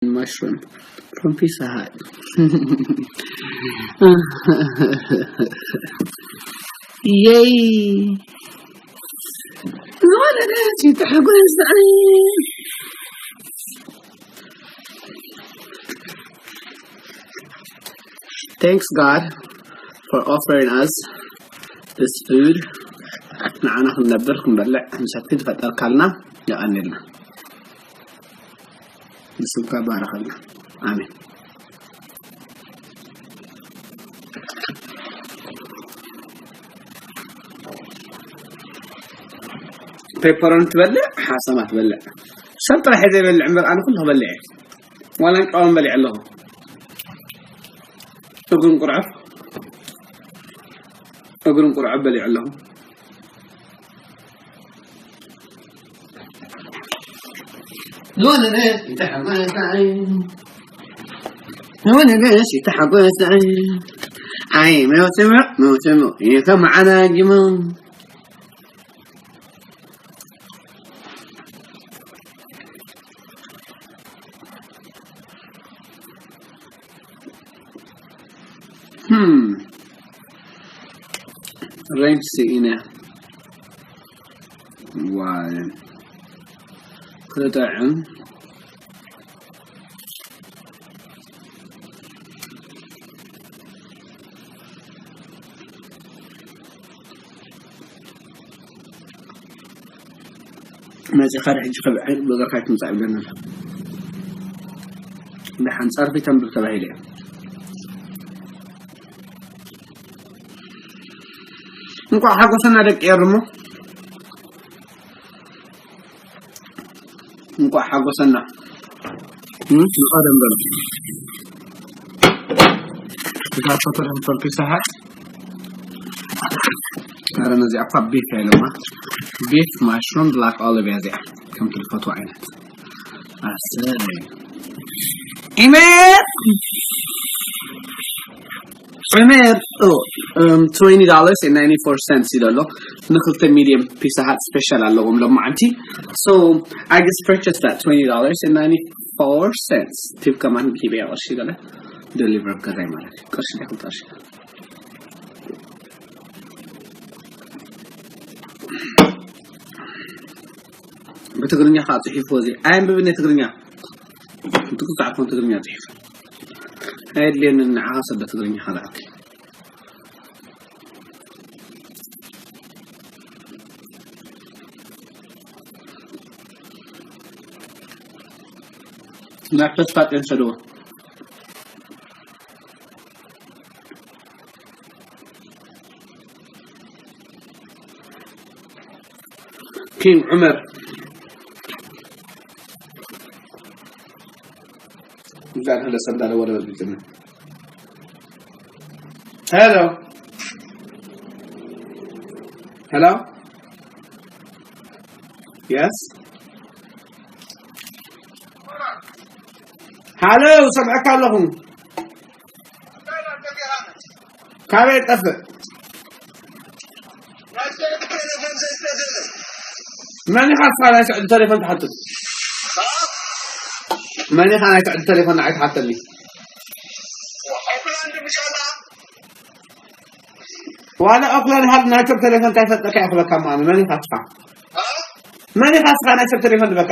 mushroom from Pizza Hut. Yay! ዝኾነ ደስ ይተሓጎስ። Thanks God for offering us this food. ንዓና ክንነብር ክንበልዕ ክንሰቲ ዝፈጠርካልና የቐንልና። ንስምካ ባረኸልና። ኣሜን። ፔፐሮን ትበልዕ ሓሰማ ትበልዕ ሰብ ጥራሕ እየ ዘይበልዕ እምበር ኣነ ኩሉ ክበልዕ እየ። ዋላ እንቃወም በሊዐ ኣለኹ። እግርን ቁርዐፍ እግርን ቁርዐፍ በሊዐ ኣለኹ። ንወለደስ ይተሓጎስ። ንወለደስ ይተሓጎስ። ኣይ መውስሙ መውስሙ ይከም ዓናጅሙ። Hmm. Range si ina. Why? Kırıtayın. መፂኻ ሕጂ ከብዐ ብገርካ ትምፃእ ይብለና ኣሎ። ደሓን ጸርፊ ተንብብ ተባሂለ እየ። እንቋዕ ሓጎሰና ደቂ ኤርሞ። እንቋዕ ሓጎሰና። እም፣ ንቐደም በሉ። እዛ ፎቶ ዶ ፈልኪ ሰሓት? ኣረ ነዚኣ እኳ ቤፍ እያ ኢሎማ። ቤፍ ማሽሩም ብላክ ኦሊቭ እያ እዚኣ። ከምቲ ትፈትዋ ዓይነት። ኣሰይ። ኢሜል! ኢሜል! Oh, um, twenty dollars and ninety-four cents ኢሉ ኣሎ። ንክልተ ሚድየም ፒዛ ሃት ስፔሻል ኣለዎም ሎማዓንቲ። So, I just purchased that twenty dollars and ninety-four cents. ቲፕ ከማን ሂበያ ቅርሺ ገለ ደሊቨር ገዛይ ማለት እዩ። ቅርሺ ዲኹም ቅርሺ። ብትግርኛ ከዓ ጽሒፍዎ እዚ ኣየንብብን እየ ትግርኛ። ብትግርኛ ጽሒፍ ኣየድልየንን ንዓኻ ሰብ ብትግርኛ ከዓ ዝኣኪ። ናብ ተስፋ ጤን ሰደዎ። ኪንግ ዑመር እዛ ንህለ ሰብ እንዳለ ወደ በልብትነ። ሄሎ። ሄሎ። የስ። ሃሎ፣ ሰምዐካ ኣለኹ። ካበይ ጠፍእ? መን ኢኻ እስኻ ናይ ስዕዲ ተሌፎን ትሓትት? መን ኢኻ ናይ ስዕዲ ተሌፎን ንዓይ ትሓተኒ? ዋላ ኦክላንድ ሃልድ ናይ ሰብ ተሌፎን እንታይ ፈልጠካ ይኽበካ ማሚ? መን ኢኻ እስኻ? መን ኢኻ እስኻ ናይ ሰብ ተሌፎን ዝበካ?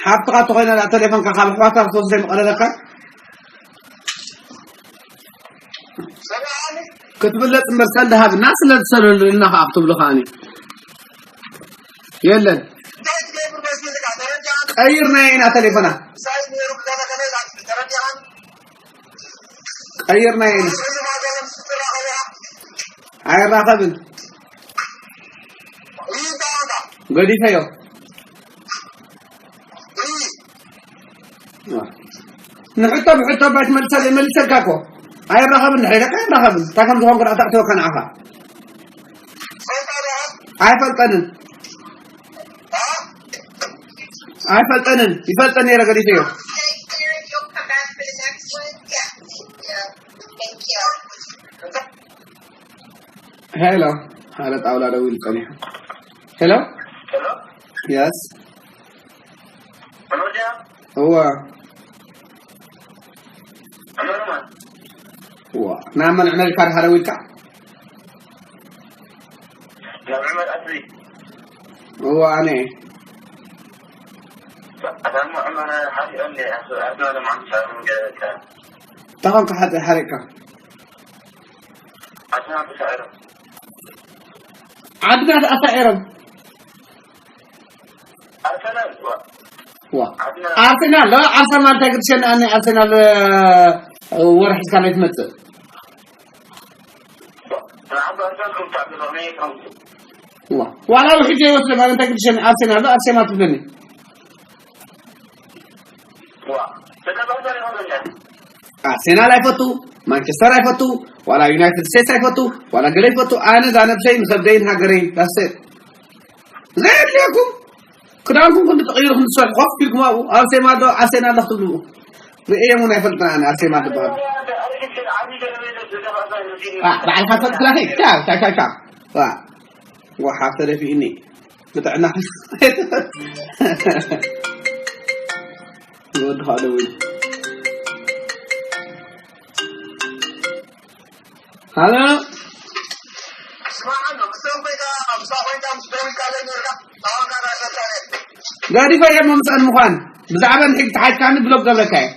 ሓፍትኻ ተኾይና ዳ ተሌፎንካ ካብ ኣሕዋትካ ክትወስደ ምቐለለካ? ክትብለጽ እምበር ሰልዲ ሃብና፣ ስለ ዝሰለሉ ኢልና ከኣ ክትብሉ ከኣኒ የለን። ቀይርናዮ ኢና ተሌፎና። ቀይርናዮ ኢና። ኣይራኸብን። ገዲፈዮ። ንሕቶ ብሕቶ ባይ ትመልሰለይ፣ መልሰልካ እኮ። ኣይራኸብን ንሕቶ ኢለካ ኣይራኸብን። እንታይ ከም ዝኾንኩ ደኣ ተዕትወካ ንዓኻ። ኣይፈልጠንን። ኣይፈልጠንን። ይፈልጠን ነይረ ገዲፈዮ። ሄሎ፣ ሓደ ጣውላ ደዊሉ ጸኒሑ። ሄሎ፣ Yes. እዋ። እዋ። ናብ መን ዕመልካ ድሓር ኢልካ? እዋ፣ ኣነ። እንታይ ኾንካ ሓጢእ ሓሪቕካ? ዓድና ተሳዒሮም። ዓድና ተሳዒሮም። ኣርሰናል፣ ዋ። ዋ። ዓድና ኣርሰናል፣ ሎ፣ ኣርሰናል እንታይ ክትሸንኣኒ? ኣርሰናል፣ እ፣ ወርሒ እስካብ ትመጽእ። ንዓብ ኣርሰናል ከም ትዓብሎ፣ ናይ ከም ዋ። ዋላ ውሕጅ ዘይወስድ ማለት እንታይ ክትሸን ኣርሰናል፣ ሎ፣ ኣርሰናል ትብለኒ። ዋ። ተተባባሪ ሆነኛ። ኣርሰናል ኣይፈቱ፣ ማንቸስተር ኣይፈቱ፣ ዋላ ዩናይትድ ስቴትስ ኣይፈቱ፣ ዋላ ገለ ይፈቱ። ኣነ እዛ ነብሰይ ንኸብደይን ሃገረይን፣ that's it። ዘየድልየኩም ክዳንኩም ክንዲ ተቐይሩ ክንዲ ትሰርሑ ኮፍ ኢልኩም ኣብኡ ኣርሴማ ኣሎ ኣርሴና ኣሎ ክትብሉ ርእየም እውን ኣይፈልጥን። ኣነ ኣርሴማ ዝበሃል ኣ፣ ባዕልካ ትፈልጥ ክላኸይ ቻው ቻው ቻው ቻው። ዋ፣ ወሓፍ ተደፊእኒ ብጥዕና ወዲ ካልእ እውን ሃሎ። ገዲፈ እየ መምፅአን ምዃን ብዛዕባ ንሕጂ ተሓትካኒ ብሎክ ገብረካ እየ።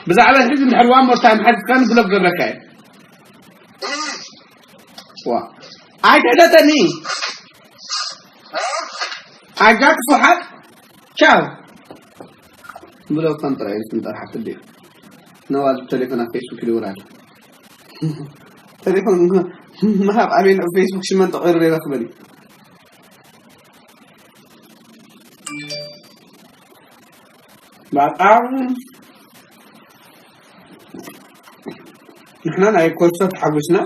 ብዛዕባ ንሕጂ እንድሕር ዋን ሞር ታይም ሓቲትካኒ ብሎክ ገብረካ እየ። ዋ። ኣይተለጠኒ። ኣጃክ ስሓት ቻው። ብሎክ ከም ጥራይ ስም ጠርሓት እንዴ። ነዋል ተሌፎና ፌስቡክ ይውራል። ተሌፎን ምሃብ ኣቤል ኣብ ፌስቡክ ሽመን ተቐይሩ ይረኽበኒ። በጣም ንሕና ናይ ኮርሶ ተሓጒስና።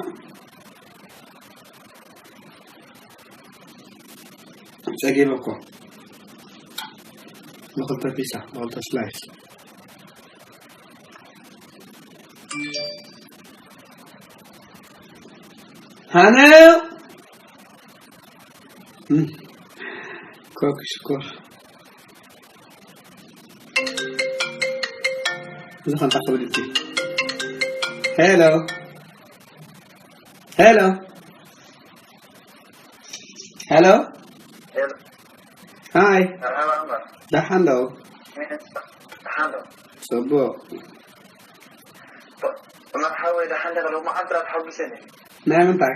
ጸጊበ እኮ። ብኽልተ ፒሳ፣ ብኽልተ ስላይስ። ሃነ! እም። ኮክ ሽኮር። እዚ ኸንታ ክብል እቲ። ሄሎ። ሄሎ። ሄሎ። ሄሎ። ሃይ። መርሓባ እምበር። ደሓን ዶ? ደሓን ዶ? ጽቡቕ። መርሓባ ወይ ደሓን ዶ? ሎማዓንቲ ኣትሓጒሰኒ። ናይ ምንታይ?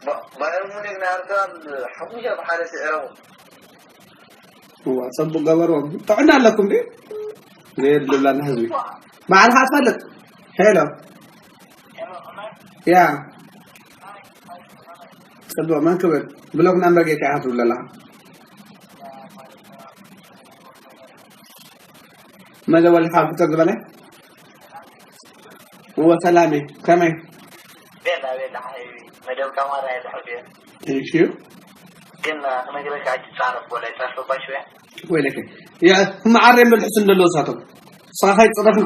ባ-፣ ባየር ሙኒክ ናይ ኣርሰናል ሓሙሽተ ብሓደ ስዒሮም። እዋ፣ ጽቡቕ ገበርዎም። ጥዕና ኣለኩም ድዩ? ዘይብሉ ዝብላና ህዝቢ። ባዕልኻ ትፈልጥ። ሄሎ። ያ። ጽቡቕ፣ መን ክብል? ብሎክ ናምበር ጌታ ኢኻ ትብል ዘለኻ። መደወልኻ ብትር ዝበለ? እወ፣ ሰላም እዩ። ከመይ? ቤላ፣ ቤላ፣ ሓይ፣ መደብ ከማራ እየ ዝሕብ እየ። Thank you። ግን፣ እ፣ ክነግረካ ኣይትጻረፍ፣ ወላ ይጻረፍ ባሽ እያ። ወይለከ። ያ፣ መዓረ እምበር ሕሱም ዘለዎ ሳቶም። ሳኻይ ጽረፍ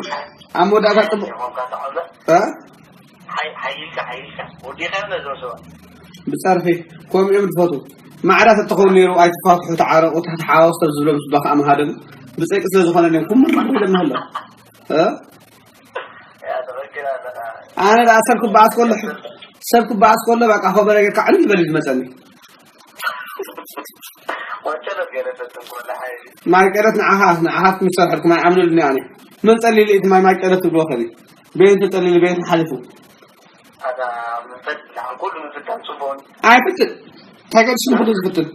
ኣብ መወዳእታ ጽቡቕ። ይኾንካ ተዓውለ። እ? ሓይ-፣ ሓይልካ፣ ሓይልካ። ወዲኻ ነዞ ሰው። ብጸርፊ፣ ከምኡ እዮም ዝፈቱ። ማዕረ ተትኸውን ነይሩ፣ ኣይትፋትሑ፣ ተዓረቑ፣ ተተሓዋወሱ ዝብሎም ስባ ከዓ መሃደም። ብጸይቂ ስለ ዝኾነ እዮም ኩምር ኢሎም ኣለዉ። እ? ኣነ ደኣ ሰብ ክበኣስ ከሎ፣ ሰብ ክበኣስ ከሎ፣ በቃ፣ ኸበረ ጌርካ ዕልል በል እዩ ዝመጸኒ። ማይ ቀደት ንዓኻ፣ ንዓኻ ትምሰርሐልኩም፣ ኣይኣምነሉን እየ ኣነ። መን ጸሊሉ እቲ ማይ፣ ማይ ቀደት ትብልዎ ከዚ? በየን ተጸሊሉ፣ በየን ሓሊፉ? ኣታ ምፈት-፣ ንዓን ኩሉ ምፍታን ጽቡቕ። ኣይፍትን። እንታይ ገይሩ ሽም ኩሉ ዝፍትን?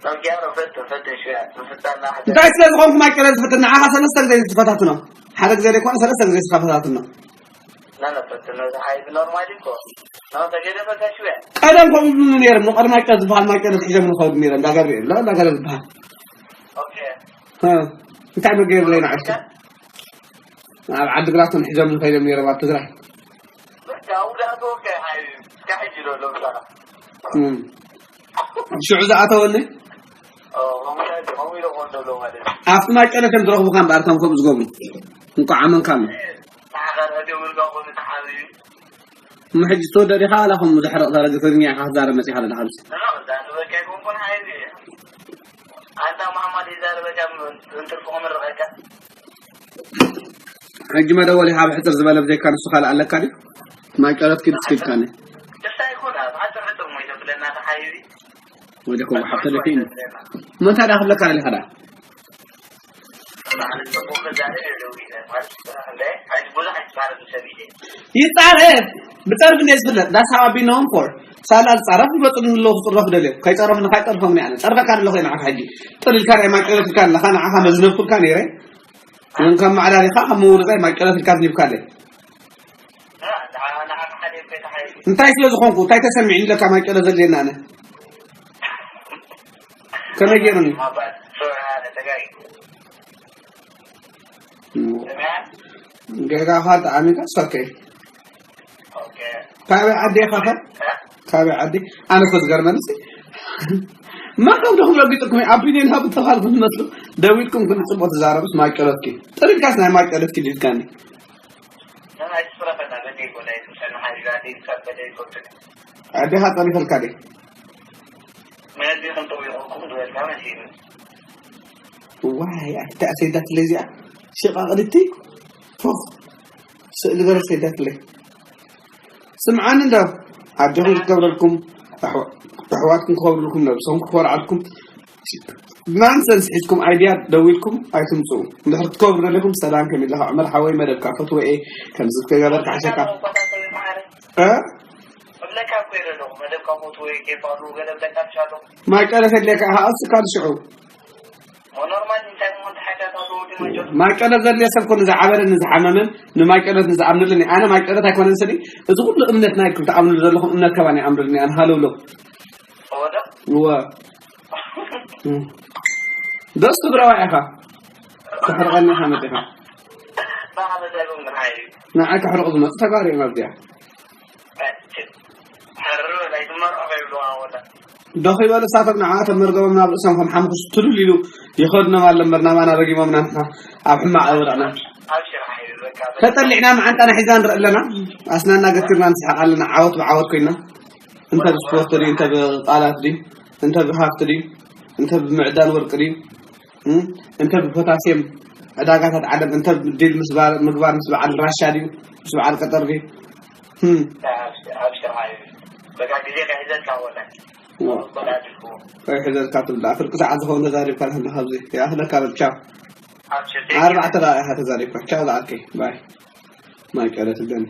ኖኪያ ሮ ፈትን፣ ፈትን ሽያ፣ ምፍታን ናሕደ። እንታይ ስለ ዝኾንኩ ማይ ቀደት ዝፍትን? ንዓኻ ሰለስተ ግዜ ዝፈታትኖ። ሓደ ግዜ ዘይኮነ ሰለስተ ግዜ ዝፈታትኖ። ና፣ ና፣ ፈትን፣ ነዚ ሓይሊ ኖርማል እኮ። ና፣ ተገደፈካ ሽያ። ቀደም ከምኡ ይብሉኒ ነይሮም። ንቐድሚ ማይ ቀደት ዝበሃል ማይ ቀደት ሒዞም ዝኸዱ ነይሮም። እንዳገር የለ፣ እንዳገር ዝበሃል። ኦኬ። እ፣ እንታይ መገየር ለይ ንዓሽቱ? ኣብ ዓዲግራቶም ሒዞም ንኸይዶም ነይሮም ኣብ ትግራይ። በቃ፣ ኣብኡ ደኣ ተወከ፣ ሓይ፣ እስካብ ሕጂ ዶ ኣለዉ፣ ብዛዕባ? እም። ሽዑ ዝኣተወኒ? ኦ፣ ከምኡ ኢለ፣ ከምኡ ኢለ ክኾን ዘሎ ማለት እዩ። ኣብቲ ማይ ቀደት እዮም ዝረኽቡኻ እምበኣር፣ እቶም ከምኡ ዝገብሩ። እንቋዕ ኣመንካሎም። ንዓኻ ዶ ደውልካ ኮኑ ተሓቢቢ? እሞ ሕጂ ትወደድ ኢኻ ዋላ ከምኡ ዘሕርቕ ተረግፈኛ ኢኻ ክትዛረብ መጺኻ ዘለኻ? ንሱ እዛ ዝበልካ ኣይኮንኩን ሓይሉ እየ። ኣንታ መሓመድ ይዛረበካ፣ እንትርፎ ክምርቐካ። ሕጂ መደወል ኢኻ ብሕጽር ዝበለ ብዘይካ ንሱ ካልእ ኣለካ ድዩ? ማይ ቀረት ኪድ ስኪልካኒ። ደስታ ይኮን፣ ኣብ ሓጽር ሕጽር ሞ ይዘብለና ተሓይቢ። ወደ ኮ ሓብተ ለኪን። መታ ዳ ክብለካ ኣለኻ ዳ? ይጻረፍ። ብጸርፊ እንደ ዝፍለጥ፣ that's how I've been known for። ሳላ ዝጻረፍ ይፈጥሩ ኣለዉ፣ ክጽረፍ ደልዮም። ከይጸረፉ ንኻይ ጸርፎም ንዓነ። ጸርፈካ ኣለኹ ንዓኻ ሕጂ። ጥልልካ ናይ ማይ ቀረት ኢልካ ኣለኻ፣ ንዓኻ መዝነብኩልካ ነይረ። ግን ከም ማዕላሊኻ፣ ከም ምውርጻይ ማይ ቀረት ኢልካ ዝኒብካ ኣለይ። ንዓኻ ሓደ ቤት ሓይ እንታይ ስለ ዝኾንኩ፣ እንታይ ተሰሚዕኒ ኢለካ ማይ ቀረት ዘድልየና ኣነ? ከመይ ገይሩኒ? ማባል፣ ሶራ፣ ተጋይ። እም። ስምያ? ጌጋ ኻል ተዓሚካ፣ it's okay። ኦኬ። ካበይ ዓዲ ኢኻ ኸ? እ? ካበይ ዓዲ? ኣነ እኮ ዝገርመኒ ሲ። መን ከም ደኹም ረጊጥኩም፣ ኣብ ቢንየን ሃብ ተባልኩም ትመስሉ። ደዊልኩም ግን ጽቡቕ ትዛረቡስ ማይቀለትኪ። ጥሪልካስ ናይ ማይቀለትኪ ዲልካኒ። ሰማይ ትፍረፈና፣ በደይ ጎላይ፣ ሰማይ ሓቢባተይ፣ ሰብ በደይ ጎትክ። ኣዴኻ ጸሪፈልካ ደይ? መዚ ክንጠው ይኾንኩም ዝበልካ መሲሉ። ዋይ፣ ኣታ ሰይዳትለይ እዚኣ። ሽቓቕልቲ። ፎኽ። ስእሊ ገረ ሰይዳትለይ። ስምዓኒ እንዶ። ኣዴኹም ክትከብረልኩም፣ ኣሕዋ-፣ ኣሕዋትኩም ክኸብሩልኩም፣ ነብሶም ክኾርዓልኩም። ናንሰንስ ሒዝኩም ኣይድያ ደዊልኩም ኣይትምጽኡ። እንድሕር ትከብሩ ደሊኹም ሰላም ከም ኢለኻ ዑመር ሓወይ መደብካ ፈትወ እየ። ከምዚ ክትገበር ክሓሸካ። እ? እብለካ እኮ ኢለ ኣለኹ፣ መደብካ ፎቶ ወይ ኬፍ ኣለዎ፣ ገለ እብለካ ትሻሎ። ማይ ቀለፍ የድልየካ ኢኻ፣ ኣስካ ንሽዑ። ኖርማል እንታይ ሞ እንታይ ሓይታት ኣለዎ፣ እቲ መጆ? ማይ ቀለፍ ዘድልየ ሰብ ኮነ ዝዓበደን ዝሓመመን፣ ንማይ ቀለፍ ንዝኣምንሉን እዩ። ኣነ ማይ ቀለፍ ኣይኮነን ስኒ፣ እዚ ኩሉ እምነት ናይኩም ትኣምንሉ ዘለኹም እምነት ከማን ይኣምንሉን እዩ፣ ኣነ ሃለውለው። ወደ? እወ። እም። ደስ ትብራዋ ኢኻ። ተሕርቐኒ ኢኻ መጺኻ። ባዕሉ ዘይብሉ ግን ሓይሊ። ንዓይ ከሕርቑ ዝመጹ ተጋሩ እዮም ኣብዚኣ። ሕርር በል፣ ኣይትመርዖ ከይብልዋ ወላ። ዶኽ ይበሉ እሳቶም ንዓቶም መርገቦም ናብ ርእሶም ከም ሓምኩስ ትሉል ኢሉ ይኸድኖም ኣሎ እምበር ናባና ረጊሞምና ንሕና ኣብ ሕማቕ ኣይወደቕናን። ኣብሽር ሓይሉ በቃ በቃ። ተጠሊዕና መዓንጣና ሒዝና ንርኢ ኣለና። ኣስናና ገትርና ንስሕቕ ኣለና። ዓወት ብዓወት ኮይና። እንተ ብስፖርት ድዩ፣ እንተ ብቃላት ድዩ፣ እንተ ብሃብቲ ድዩ፣ እንተ ብምዕዳን ወርቂ ድዩ፣ እም፣ እንተ ብፖታሲየም ዕዳጋታት ዓለም፣ እንተ ዲል ምስ ባር-፣ ምግባር ምስ በዓል ራሻ ድዩ፣ ምስ በዓል ቀጠር ድዩ? እም። ኣብሽር፣ ኣብሽር ሓይሉ። በቃ ግዜ ከሒዘልካ ወላ። ዋ። ወላ ድልኩ። ከይሕዘልካ ትብላ። ፍርቂ ሰዓት ዝኸውን ተዛሪብካ ኣለኻ ኣብዚ። ይኣኽለካ በል፣ ቻው። ኣብሽር፣ ቴንኪው። ኣርባዕተ ደቂቃ ኢኻ ተዛሪብካ። ቻው ዝኣከይ። ባይ። ማይ ቀረት ግን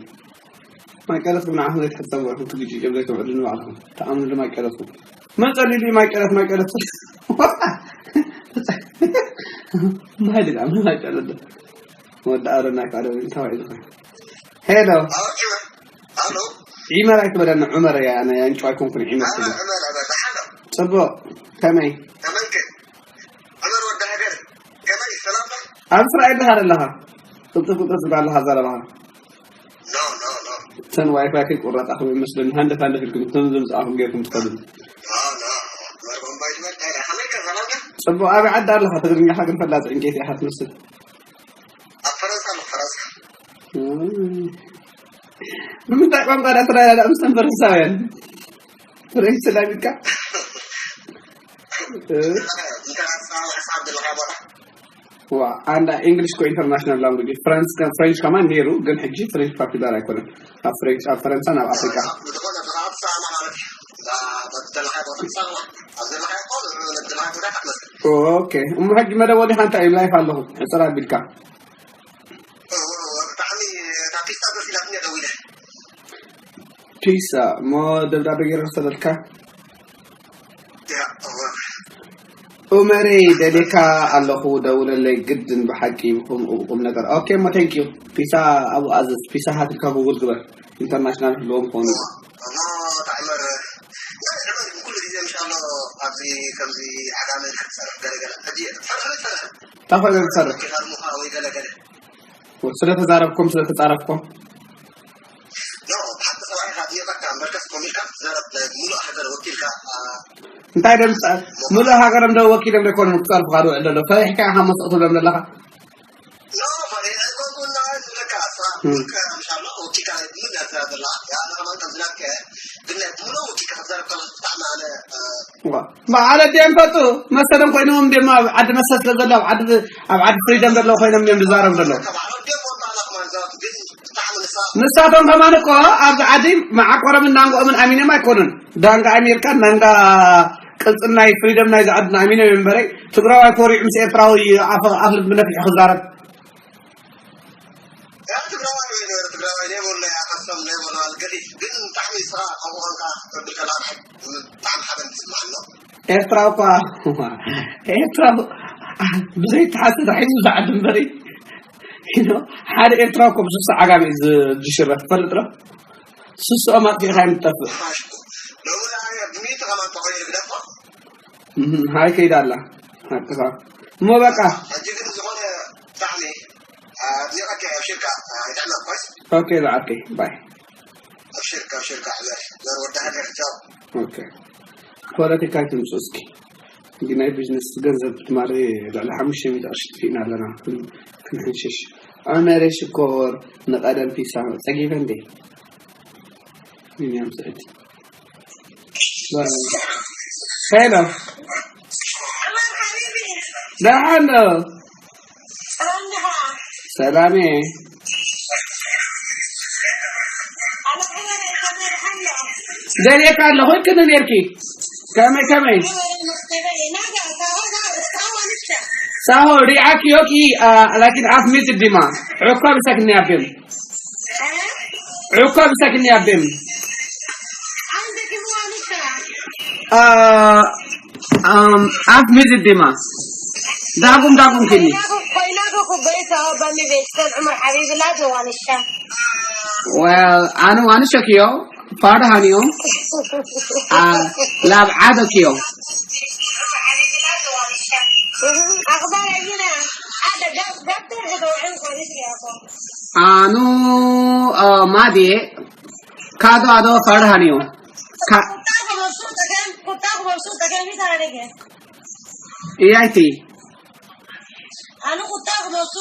ማይ ቀረት ግን ንዓኹም ዘይትሕጸቡ ኢኹም፣ ትግጭጭ ዘይትውዕሉ ንባዕልኹም። ተኣምኑ ማይ ቀረትኩም። መን ጸሊሉ ማይ ቀረት፣ ማይ ቀረት። ማይ ድጋም ማይ ቀረት። ወዲ ኣረና ካለ እንታይ ዝኸ። ሄሎ። ኣዎ፣ ዒመር። ኣሎ። ዒመር ኣይትበለኒ፣ ዑመር እያ፣ ኣነ ኣንጭዋ ኣይኮንኩን፣ ዒመር ኣነ ትበል። ዑመር፣ ዑመር፣ ደሓን ዶ? ጽቡቕ፣ ከመይ? ከመይ ግን? ዑመር ወዲ ሃገር፣ ከመይ ሰላም ዶ? ኣብ እስራኤል ዲኻ ዘለኻ? ቅልጥፍ ቅልጥፍ ዝብል ኣለኻ ዘረባኻ። ኖ፣ ኖ፣ ኖ። እተን ዋይፋይ ከይቁረጻ ከም ይመስለኒ፣ ሃንደፍ ሃንደፍ ኢልኩም እቶም ዘምጽኣኹም ጌርኩም ትኸዱ። ኖ፣ ኖ። ዑመር ቦምባይ ዝበል፣ እንታይ ደኣ? ከመይ ከ ሰላም ዶ? ጽቡቕ፣ ኣበይ ዓዲ ኣለኻ? ትግርኛኻ ግን ፈላጥ ዕንጨይቲ ኢኻ ትመስል። ኣብ ፈረንሳ ኣለኹ፣ ፈረንሳ። እም። ብምንታይ ቋንቋ ዳ ትረዳዳእ ምስቶም ፈረንሳውያን? ፍሬንች ተላሚድካ? እ? ዋ፣ ኣንዳ ኢንግሊሽ ኮ ኢንተርናሽናል ላንጉጅ። ፍራንስ ከ-፣ ፍሬንች ከማን ነይሩ፣ ግን ሕጂ ፍሬንች ፓፒላር ኣይኮነን። ኣብ ፍሬንች፣ ኣብ ፈረንሳ፣ ናብ ኣፍሪቃ። ዝኾነ ብዛዕባ ትሰማማዕ ማለት እዩ። እዛ፣ እዛ ዘለኻዮ ቦታ ትሰማማዕ። ኣብ ዘለኻዮ እኮ፣ ዘለኻዮ ቦታ ኢኻ ትመስል። ኦኬ። እሞ ሕጂ መደብ ወዲኻ እንታይ እዩ? ላይፍ ኣለኹ። ሕጽር ኣቢልካ። ኦ፣ ብጣዕሚ እታ ፒሳ ደስ ኢላትኒ እየ ደዊለ። ፒሳ፣ እሞ ደብዳቤ ገይረ ክሰደልካ? ያ፣ እወ። ኡመረይ፣ ደልየካ ኣለኹ፣ ደውለለይ ግድን ብሓቂ ብኹም ቁም ነገር። ኦኬ፣ እሞ ቴንክ ዩ። ፒሳ ኣብኡ ኣዘዝ፣ ፒሳ ሃት ኢልካ ጉግል ግበር። ኢንተርናሽናል ህልዎም ክኾኑ። እሞ፣ እሞ፣ ታዕመር፣ ናይ ዕመር ኩሉ ግዜ፣ ምሻሎ፣ ኣብዚ ከምዚ ዓጋመ ኢልካ ትሰርሕ ገለ ገለ። ሕጂ ትሰርሕ ዶ ትሰርሕ? እንታይ ኮይነ ትሰርሕ? ዲኻ ድሙኻ ወይ ገለ ገለ። ስለ ተዛረብኩም፣ ስለ ተጻረፍኩም። ኖ፣ ብሓቂ ሰብኣይ ኢኻ፣ ድየበካ፣ እምበርከስ ኮም ኢልካ ትዛረብ፣ ናይ ሙሉእ ሃገር ወኪልካ፣ ኣ፣ እንታይ ደም ጸ-፣ ሙሉእ ሃገር እንደ ወኪሎም ደኮን ክጸርፉ ካዱ ዕለሎ። ፈሪሕካ ኢኻ መስቕ ትብሎም ዘለኻ? ኖ፣ ፈሪሕ ኣይኮንኩን፣ ንዓይ ዝብለካ፣ ኣስራ፣ እም። ውልቀ፣ ምሻሎ፣ ወኪልካ፣ ምን ዳትራ ዘለኻ? ያ፣ በዓል ኣዲኦም ፈጡ መሰሎም ኮይኖም ድማ ኣብ ዓዲ መሰል ስለ ዘሎ ኣብ ዓዲ ኣብ ዓዲ ፍሪደም ዘለዉ ኮይኖም እዮም ዝዛረቡ ዘለዉ። ተባዕሎም ደም ወጣላ ማለት ግን ብጣዕሚ ንሳ ንሳቶም ከማን እኮ ኣብዚ ዓዲ መዓቆሮምን ናንጎኦምን ኣሚኖም ኣይኮኑን። ዳንጋ ኣሜሪካን ዳንጋ ቅልፅም ናይ ፍሪደም ናይ ዝዓድና ኣሚኖም እዮም እምበረይ ትግራዋይ ኮሪዑ ምስ ኤርትራዊ ኣፍ ኣፍ ልቢ ነፊሑ ክዛረብ ያ ትግራዋይ ወይ ትግራዋይ ሌቦር ናይ ኣፈሰም ሌቦር ናይ ገዲፍ ግን ብጣዕሚ ስራ ከምኡ ኮንካ ከብል ከላ ብጣዕሚ ሓበን ዝስማዕ ኣሎ። ኤርትራ እኳ ኤርትራ ብዘይተሓስብ ሒዙ ዝዓዲ እምበሪ ሓደ ኤርትራ እኮ ብስሳ ዓጋመ እዩ ዝሽረፍ ትፈልጥ ዶ? ስስኦም ኣጥፊእካ እዮም ትጠፍእ። ሓሽኩ ሎሚ ብሚእቲ ከማን ተኾይኑ ግደፎ እህ፣ ሃይ ከይዳ ኣላ ሓቅኻ እሞ በቃ ሕጂ ግን ዝኾነ ብጣዕሚ ኣድኒቐካ ኣብሽርካ ይጥዕመ ኮይስ ኦኬ ዝዓርከይ ባይ ኣብሽርካ ኣብሽርካ ሕዘር ዘር ወዲ ሃገር ቻው ኦኬ ፖለቲካ ኣይትምፁ እስኪ እንዲ ናይ ቢዝነስ ገንዘብ ትማሊ ልዕሊ ሓሙሽተ ሚእቲ ቅርሺ ጥፊእና ኣለና ክንሕንሽሽ ዑመረ ሽኮር ንቐደም ፒሳ ፀጊበ እንዴ ቢንያም ስዒድ ሄሎ ደሓን ዶ ሰላም እየ ደልየካ ኣለኹ ክን ነርኪ ከመይ ከመይ ሳሆ ሪዓኪ ዮኪ ላኪን ኣፍ ሚዝ ዲማ ዕኮ ብሰክኒ ኣቤም ዕኮ ብሰክኒ ኣቤም ኣፍ ሚዝ ዲማ ዳጉም ዳጉም ክኒ ኮይና ዶ ኩበይ ተዋባኒ ቤተሰብ ዑመር ሓቢብላ ዶ ዋንሻ well ኣነ ዋንሸክዮ ፋድሃንዮም ላብ ዓደክዮ ኣኽባር ኣይና ሓደ ደብተር ዝደውዕን ኮኒስ ያኮ ኣኑ ማዴ ካዶ ኣዶ ፋድሃንዮ ቁጣ ክበሱ ተገን ቁጣ ክበሱ ተገን ይታረገ እያይቲ ኣነ ቁጣ ክበሱ